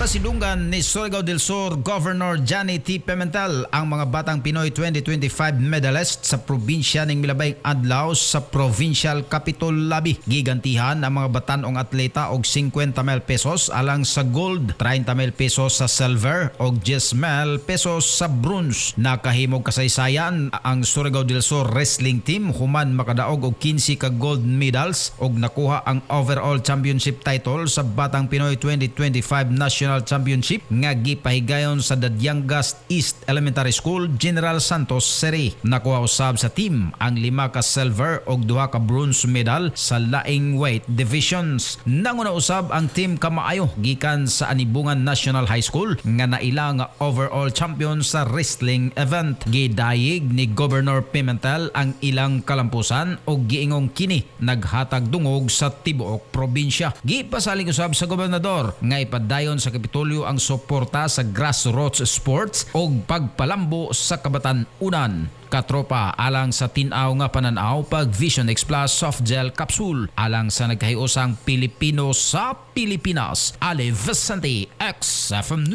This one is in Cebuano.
Gipasidunggan ni Surigao del Sur Governor Johnny T. Pimentel ang mga Batang Pinoy 2025 medalist sa probinsya ning milabayng adlaw sa Provincial Capitol Lobby. Gigantihan ang mga batan-ong atleta og 50 mil pesos alang sa gold, 30 mil pesos sa silver og 10 mil pesos sa bronze. Nakahimog kasaysayan ang Surigao del Sur Wrestling Team human makadaog og 15 ka gold medals og nakuha ang overall championship title sa Batang Pinoy 2025 National Championship nga gipahigayon sa Dadiangas East Elementary School, General Santos City. Nakuha usab sa team ang lima ka silver og duha ka bronze medal sa laing weight divisions. Nanguna usab ang team kamaayo gikan sa Anibungan National High School nga naila nga overall champion sa wrestling event. Gidayig ni Governor Pimentel ang ilang kalampusan og giingong kini naghatag dungog sa tibuok probinsya. Gipasalig usab sa gobernador nga ipadayon sa Kapitolyo ang suporta sa grassroots sports og pagpalambo sa kabatan-unan. Katropa, alang sa tin-aw nga pananaw, pag Vision X Plus Soft Gel Capsule alang sa nagkahiusang Pilipino sa Pilipinas. Ali Vicente, XFM News.